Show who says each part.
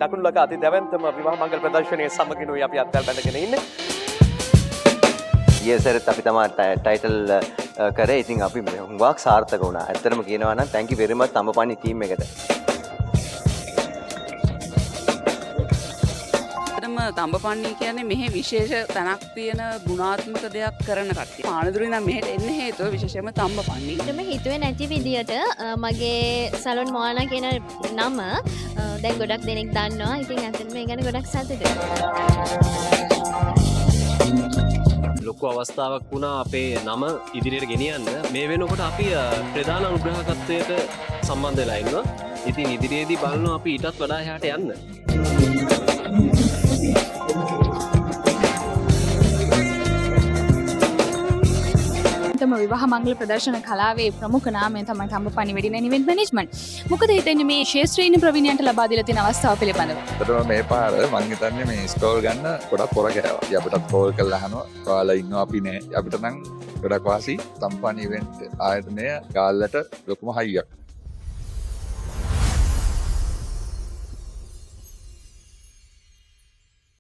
Speaker 1: දකුණු ලක අති දැවැන්තම විවාහ මංගල ප්‍රදර්ශනයේ සමගිනුයි අපි අත්වැල් බැඳගෙන ඉන්නේ.
Speaker 2: ගිය සැරෙත් අපි තමා ටයිටල් කරේ. ඉතින් අපි හුඟක් සාර්ථක වුණා. ඇත්තටම කියනවා නම් thank you very much Thambapanni team එකට.
Speaker 3: ඇත්තටම තඹපන්නි කියන්නේ මෙහෙ විශේෂ තැනක් තියෙන ගුණාත්මක දෙයක් කරන කට්ටිය. පානදුරේ ඉඳන් මෙහෙට එන්න හේතුව විශේෂයෙන්ම තඹපන්නි.
Speaker 4: ඇත්තටම හිතුවේ නැති විදියට මගේ සලොන් මොઆනා කියන නම දැන් ගොඩක් දෙනෙක් දන්නවා. ඉතින් ඇත්තටම ඒ ගැන ගොඩක් සතුටුයි.
Speaker 5: ලොකු අවස්ථාවක් වුණා අපේ නම ඉදිරියට ගෙනියන්න. මේ වෙනකොට අපි ප්‍රධාන අනුග්‍රහකත්වයට සම්බන්ධ වෙලා ඉන්නවා. ඉතින් ඉදිරියේදී බලනවා අපි ඊටත් වඩා එහාට යන්න.
Speaker 6: තම විවාහ මංගල ප්‍රදර්ශන කලාවේ ප්‍රමුඛ නාමය තමයි තඹපන්නි වෙඩින් ඇන්ඩ් ඉවෙන්ට් මැනේජ්මන්ට්. මොකද හිතෙන්නේ මේ ක්ෂේත්‍රයේ ඉන්න ප්‍රවීණයන්ට ලබා දීලා තියෙන අවස්ථාව පිළිබඳව?
Speaker 7: ඇත්තටම මේ පාර මං හිතන්නේ මේ ස්ටෝල් ගන්න ගොඩක් පොර කෑවා. ඉතින් අපිටත් කෝල් කරලා අහනවා. ඔයාලා ඉන්නවා, අපි නෑ. අපිට නම් ගොඩක් වාසි. තම්පනි ඉවෙන්ට් ආයතනය ගාල්ලට ලොකුම හයියක්.